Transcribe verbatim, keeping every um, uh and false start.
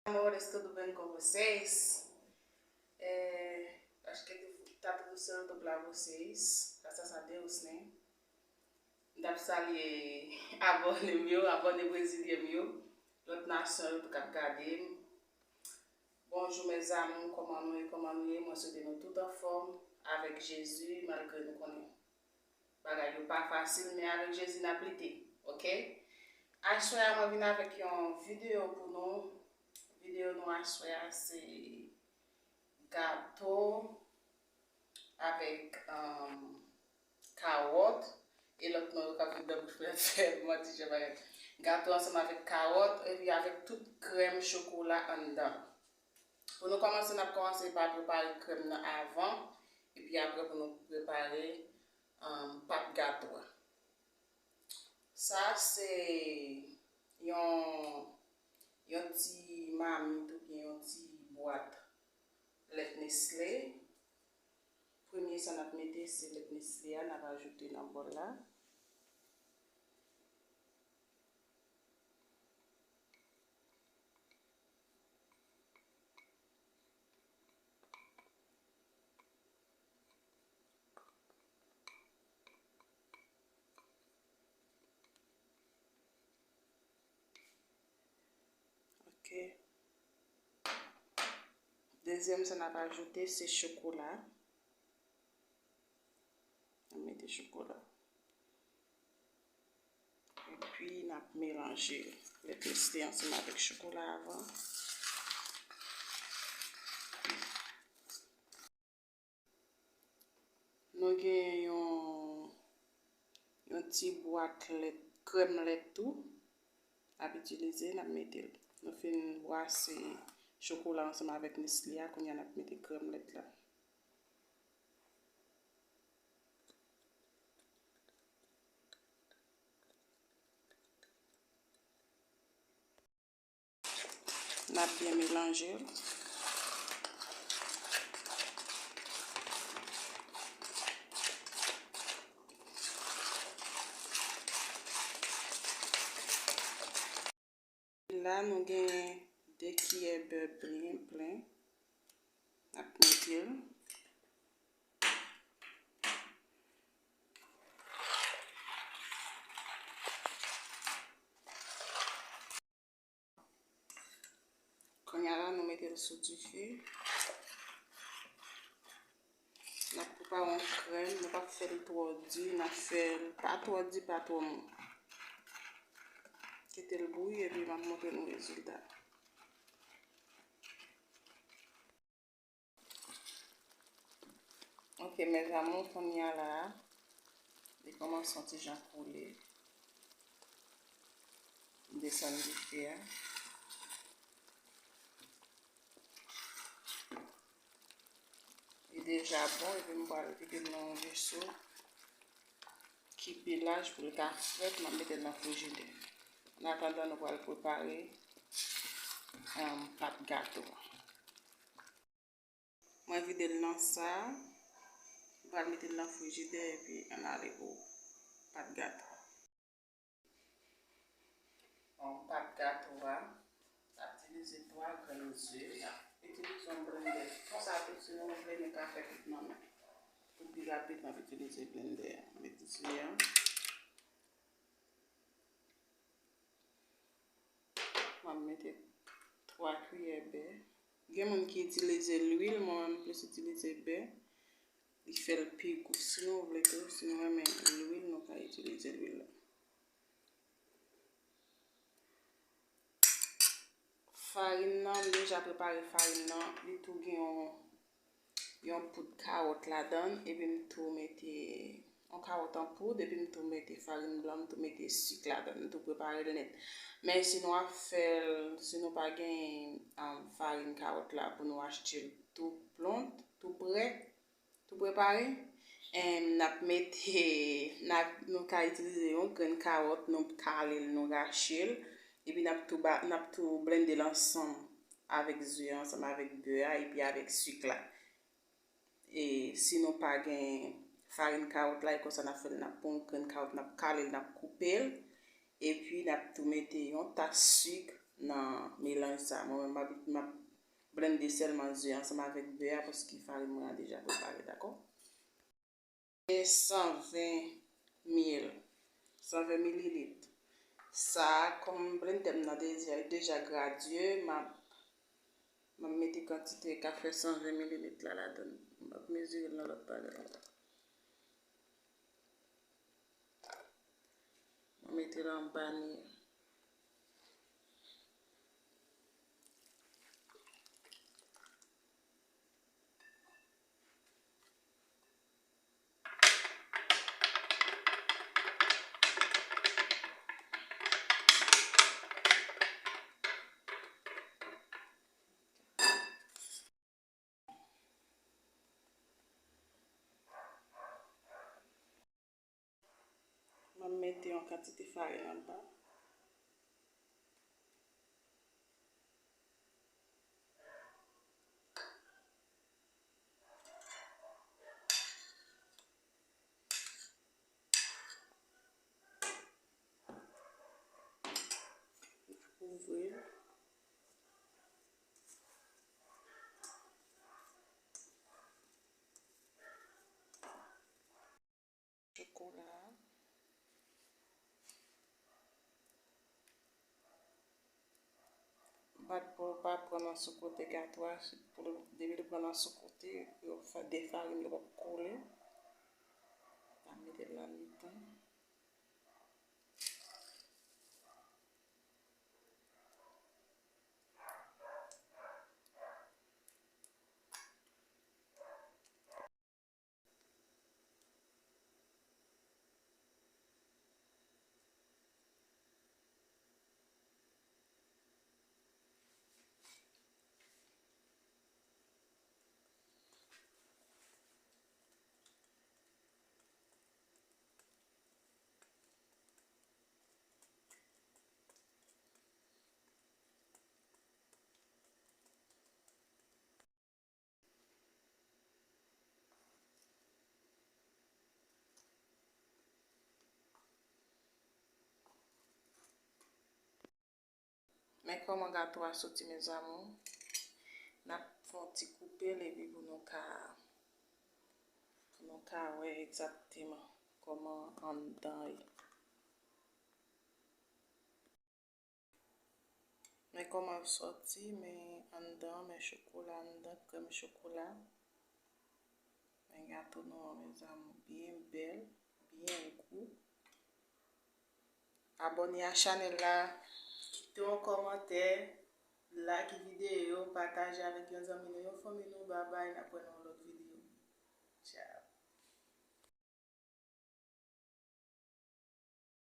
Amores, tudo bem com vocês? É, acho que tá tudo certo pra vocês. Graças a Deus, né? M t ap salye abòne m yo, abòne brezilyen m yo, lòt nasyon yo tou k ap gade m. Bonjou mes amours, kòman nou ye, kòman nou ye? Mwen swete nou tout anfòm avèk Jezi, malgre nou konnen bagay yo pa fasil, men avèk Jezi n ap lite, oke? Aswè a mwen vin avèk yon videyo pou nou. Videyo nou aswè a se gato avèk, um, kawòt, e lòt non yo k ap vin nan bouch mwen fè m manti jan bagay. Gato ansanm avèk kawòt, epi avèk tout krèm chokola anndan. Pou nou kòmanse, n ap kòmanse pa prepare krèm nan avan, epi apre pou nou prepare, um, pat gato a. Sa se yon, yon ti mamit oubyen yon ti bwat lèt Nestlé. Premye sa n ap mete se lèt Nestlé a, n ap ajoute nan bòl la. Ok. Dezyèm sa n ap ajoute se chokola. N ap mete chokola. Epi n ap melanje lèt Nestlé ansanm avèk chokola avan. Nou gen yon, yon ti bwat lèt, krèm lèt tou. N ap itilize, n ap mete l. Nou fin bwase chokola ansanm avèk Nestlé a, kounye a n ap mete krèm lèt la. N ap byen melanje l. La, nou gen de kiyè bè byen plen. N ap mete l. Kounye a la, nou mete l sou dife. N ap prepare yon krèm, nou p ap fè l twò di, n ap fè l pa twò di, pa twò mou. Kite l bouyi, epi m ap montre nou rezilta. Ok, mes amours, kounye a la, li kòmanse yon ti jan koule. M desann dife a. Li deja bon, epi m pral vide l nan yon veso ki pi laj pou l ka frèt, m ap mete l nan frijidè. Annatandan, nou pral prepare, um, pat gato a. Mwen vide l nan sa, m pral mete l nan frijidè epi ann ale pou pat gato. Bon, pat gato a, n ap itilize twa grenn ze, n ap itilize yon blendè. Konsa tou, si nou vle, nou ka fè tout nan men. Pou pi rapid, n ap itilize blendè a. Mete ze a. Mwen mete twa kiyè bè. Gen moun ki itilize lwil, mwen menm plis itilize bè. Li fè l pi gou. Si nou vle tou, si nou renmen lwil, nou ka itilize lwil la. Farin nan, m deja prepare farin nan. Li tou gen yon yon poud kawòt ladan l, epi m tou mete yon kawòt an poud, epi m tou mete farin blan, m tou mete sik ladan l, m tou prepare l nèt. Men si nou ap fè l, si nou pa gen, um, farin kawòt la pou nou achte l tou plon, tou prè, tou prepare, em, n ap mete, n ap, nou ka itilize yon grenn kawòt, nou kale l, nou rache l, epi n ap tou ba, n ap tou blende l ansanm avèk ze a, ansanm avèk bè a, epi avèk sik la. E si nou pa gen farin kawòt la, e konsa n ap fè l, n ap pran yon grenn kawòt, n ap kale l, n ap koupe l, epi n ap tou mete yon tas sik nan melanj sa. Mwen menm, m ap, m ap blende sèlman ze ansanm avèk bè a, paske farin mwen an deja prepare, dakò? E san ven mil, san ven mililit. Sa a, kòm blendè m nan deja, deja gradye, m ap, m ap mete kantite k ap fè san ven mililit la ladan l. M ap mezire l nan lòt bagay la. Mwen mete l anba ni an. M ap mete yon kantite farin anba. Ouvri l. Chokola. Bat pou l pa pran nan sou kote gato a, pou l, depi l pran nan sou kote, yo fa-, defarin yo p ap kole. Pa mete l nan mitan. Men kòman gato a soti, mes amours. N ap fè yon ti koupe l epi pou nou ka, pou nou ka wè egzakteman kòman anndan ye. Men kòman l sòti, men anndan, men chokola anndan, krèm chokola. Men gato nou an, mes amours, byen bèl, byen gou. Abòne a chanèl la, kite yon kòmantè, like videyo, pataje avèk yon zanmi nou, yon fanmi nou. Babay, n ap wè nan yon lòt videyo.